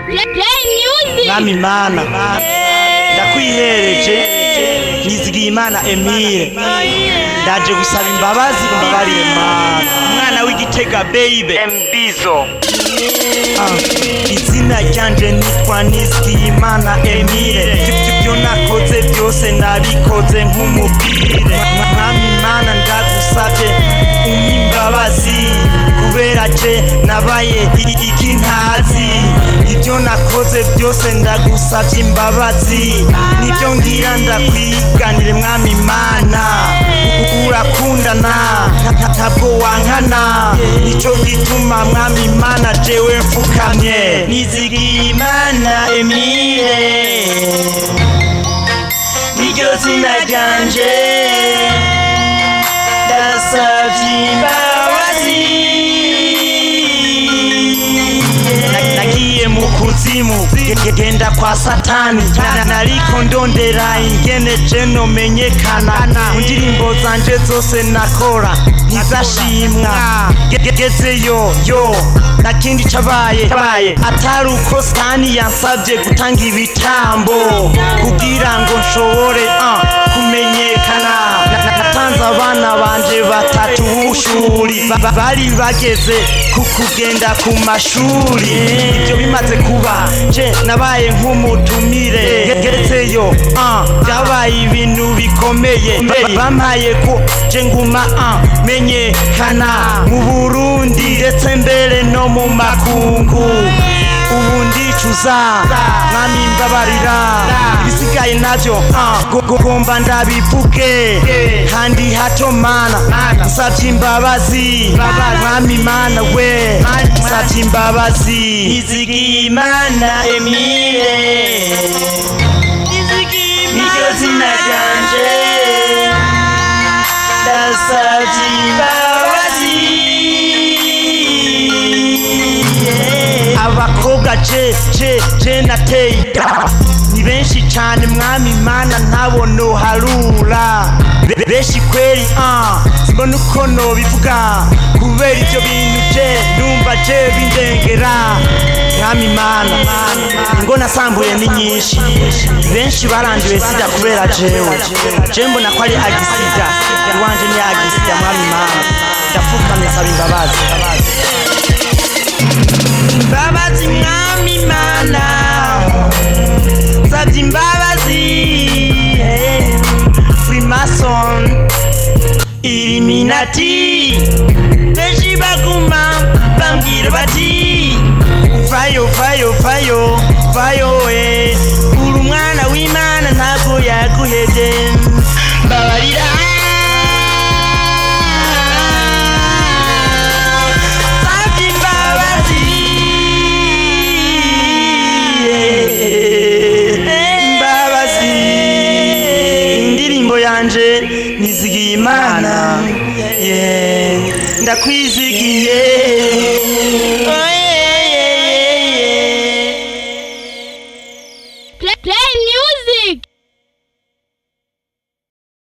Play music. Mwami Mana, ndakwihereje. Nizigiye Imana Emile, ndaje gusaba imbabazi, umbabarire Mana. Umwana w'Igitega, baby Mbizo. Ah, izina ryanje nitwa Nizigiyimana Emile. Ibyo nakoze byose nabikoze nk'umupira. Mwami Mana, ndagusabye umpe imbabazi, kubera je nabaye iki ntazi. Ibyo nakoze byose, ndagusabye imbabazi, nibyo ngira ndakwiganire. Mwami Mana, urakundana, ntabwo wankana, nico gituma, Mwami Mana, jewe mfukamye. Nizigiyimana Emile niryo zina ryanje, ndasavye imbabazi. Nagiye mu kuzimu, genda kwa Satani, nariko ndondera ingene je nomenyekana. Mu ndirimbo zanje zose nakora ntizashimwa. Gezeyo yo, nakindi cabaye atari uko Satani yansabye gutanga ibitambo kugira ngo nshobore kumenyekana. Natanze abana banje batatu b'ushuri, bari bageze ku kugenda ku mashuri. Ibyo bimaze kuba, je nabaye nk'umutumire. Gezeyo, byabaye ibintu bikomeye. Bampaye ko je nguma menyekana mu Burundi, ndetse mbere no mu makungu. Ubu ndicuza, Mwami mbabarira. Ibisigaye navyo gomba ndabivuge kandi hato. Mana, nsavye imbabazi. Mwami Mana we, nsavye imbabazi. Nizigiyimana Emile niryo zina ryanje, ndasavye imbabazi. Abakobwa je nateye inda ni benshi cane, Mwami Mana, ntabo noharura. Benshi kweri, simbona uko nobivuga, kubera ivyo bintu je numva je bindengera. Mwami Mana, ngo nasambuye ni nyinshi. Benshi baranduye sida kubera jewe. Je mbona ko ari agisida, iwanje ni agisida. Mwami Mana, ndapfukamye nsaba imbabazi. Imbabazi, Mwami Mana, nsabye imbabazi. Freemason, Illuminati, benshi baguma bambwira bati: "Vayo, vayo, vayo, vayo we, uri umwana w'Imana, ntabwo yaguhevye." Mbabarira, nsabye imbabazi, imbabazi. Indirimbo yanje nizigiye Imana, yeah, ndakwizigiye.